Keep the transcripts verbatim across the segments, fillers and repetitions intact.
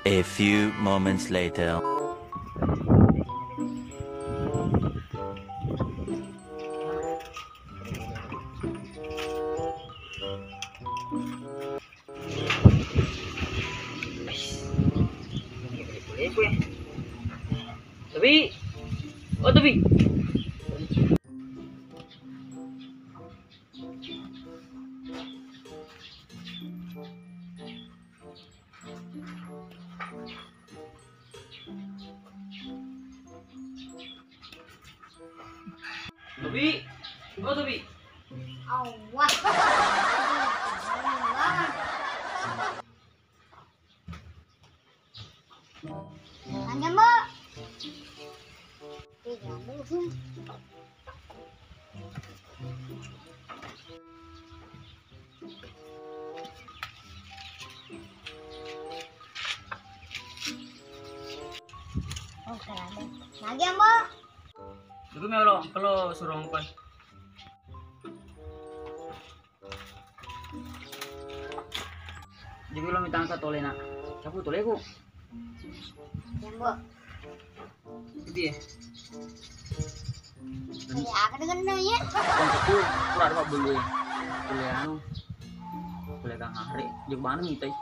A few moments later. Tapi, oh tapi. Tobi, oh Tobi. Awah. Panjang, Bu. Tiga puluh. Oh, karabe. Lagi, Ambo. Itu melo, kalau suruh ngkoi. Jadi lo mitangka tole nak. Siapa tole ku? Ambo. Iya. Iya, aku dengar nih, ya. Bang, aku kurang apa boleh. Boleh anu. Boleh kang hari. Jauh banget nih, tai.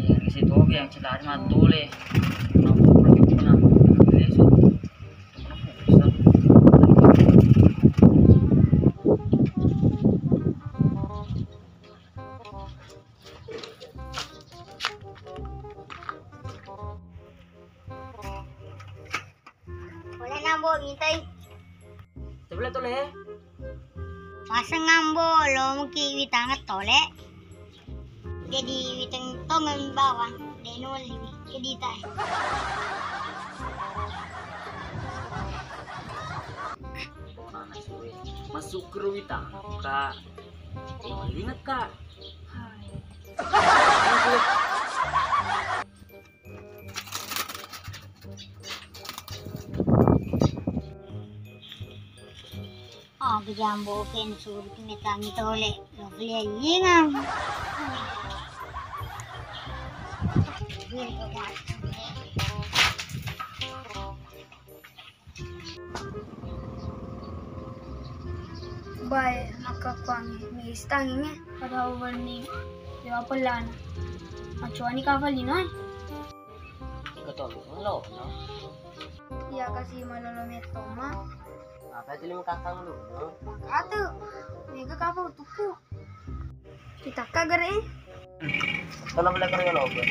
Eh, risi toge yang celari matole. Kenapa pergi pernah? Lesu. Kenapa bisa? Boleh nang, Bo, mitai. Sebelah tole. Pasang ngambo, lo muki witang tole. Jadi witang tongeng bawang, deno liwi kedita. Masuk ke witang, Kak. Deno linget, Kak. Hai. Oh, kejambo ken suruh metangi tole, lo kelilingan. Bae, makkakuangngi, mistangngi, pada wenni, dewa pelana. Macuani kapal lino, eh. Ketolu lo, no? Iya, kasih malolo metoma. Apa itu lima kakang lu, no? Makatu, mega kapal tuku. Kitakka gere e. Tolong beli kering lo, Bu.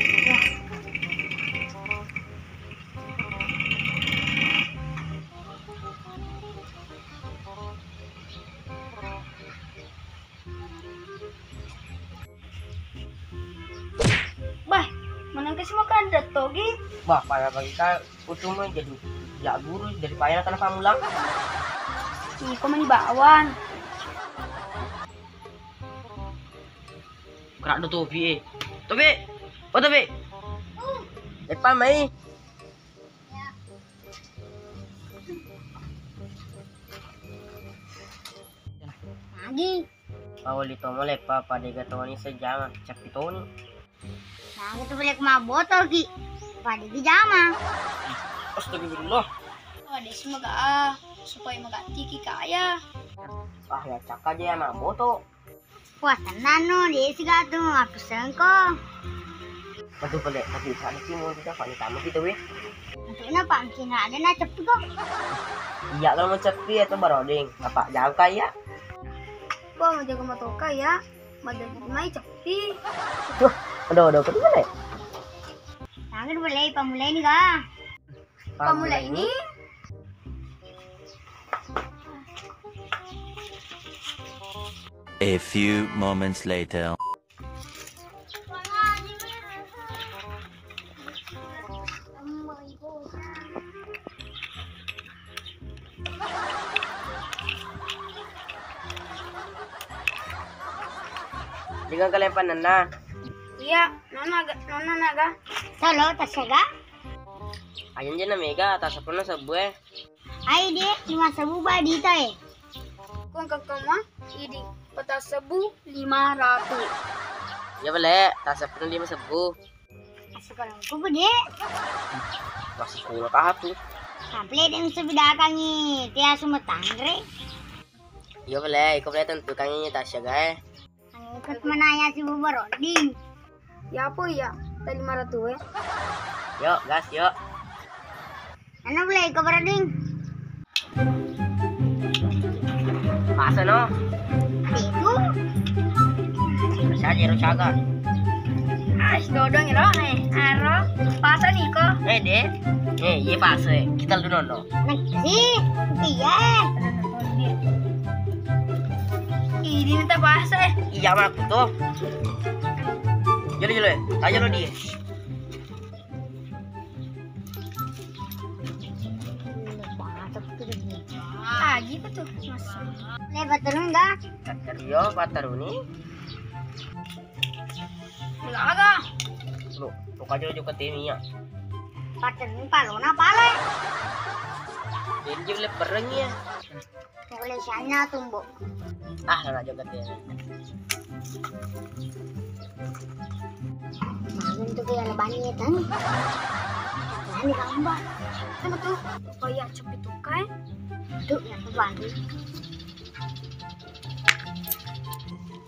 Bah, menang ke semua kan ada togi. Bah, payah bagi kau, utama jadi jak guru dari payah kenapa mulang? Iko meni bawang. Gerak do Tobi, eh. Tobi. Oh, Tobi. Depan mai. Lagi. Pawali tomole pa pada gatoni sejama, capi toni. Nah, itu boleh kuma botol ki. Pada dijama. Astagfirullah. Ada semoga ah, supaya mengganti ki kaya. Ah, ya cak aja ya, Mak Boto. Wah, tenang no, dia sih gak tuh, apa sengko. Betul pale, tapi sana sih mau kita paling tamu kita weh. Untuk apa mungkin ada na cepi kok. Iya, kalau mau cepi atau baroding, apa jauh kaya? Kok mau jaga motor kaya? Mau jadi mai cepi. Tuh, aduh, aduh, betul pale. Tangan boleh, pamulai nih, Kak. Pamulai ini. A few moments later. Dengan kalian panenna? Iya. Nona ga, nona naga. Tolo, tasiaga? Aja jena mega, taseppulo sebbu e. Ai, Dek, lima sebbu ba dita e. Ko engka kama, idi, pata sebbu lima ratu. Iya, bele, taseppulo lima sebbu. Assekolangku, Bu, Dek. Masih sekolah kah tu? Tapi le, Dek, bisa bedakangi, tia sumetanre. Iya, bele, iko bele tentukangi tasiaga e. Ikut menaya si Bubur Roding. Ya apa ya? Tadi lima ratus e. Yuk, gas, yuk. Anu boleh ikut Bubur Roding. Masa no? Itu. Saja ro caga. Ais dodong ro, eh, aro. Pasa nih kok. Eh, Dek. Eh, iya pasa. Kita dulu no. Nih, sih. Iya. Ini minta bahasa, eh. Iya, Mak, tuh. Jadi, jadi, tanya lo dia. Ah, gitu tuh, Mas. Lebar terus enggak? Iya, patar ini. Enggak ada. Lo, lo aja juga temi ya. Patar ini palo, nah, pale. Jadi, lebar ya. Tulisannya tumbuk. Ah, nana joget ya. Main tuh kayak lebani ya, Tan. Lebani gambar. Sama tuh. Kayak cepet tuh, kayak. Tuh, ya, lebani.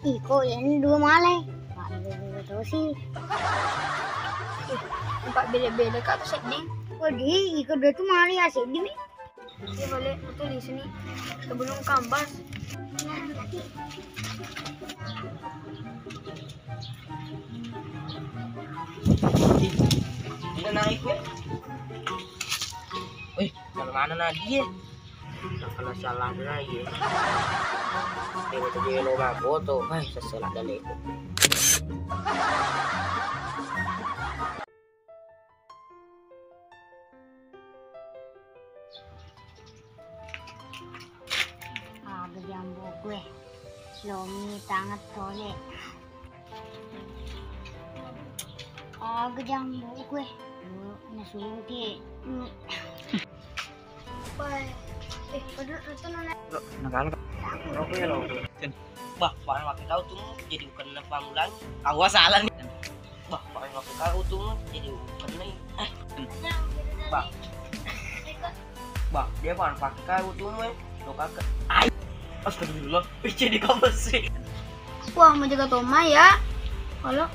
Iko, ya, ini dua malai. Pak, ini dua terus sih. Empat beda-beda, Kak, tuh setting. Oh, di, iko dua tuh malai ya, setting nih. Iya, balik. Betul di sini. Sebelum kambas. Dia naik, weh. Wih, kalau mana lagi ya? Kalau salah lagi. Dia mau pergi lo mah foto. Wah, seselak dan itu. Aga jambu gue. Lomi tanget tole. Aga jambu gue. Lu nasuruh ki. Wah, eh, padahal itu nona. Lo, nakal, Kak. Rokok ya, lo. Bah, paling waktu tahu tuh jadi bukan apa mulang. Awas salah nih. Bah, paling waktu tahu tuh jadi bukan nih. Eh, bah. Bah, dia paling pakai kau tuh, eh. Lo kakak. Ai. Astagfirullah. Ih, jadi kau besi. Wah, mau jaga Toma ya. Kalau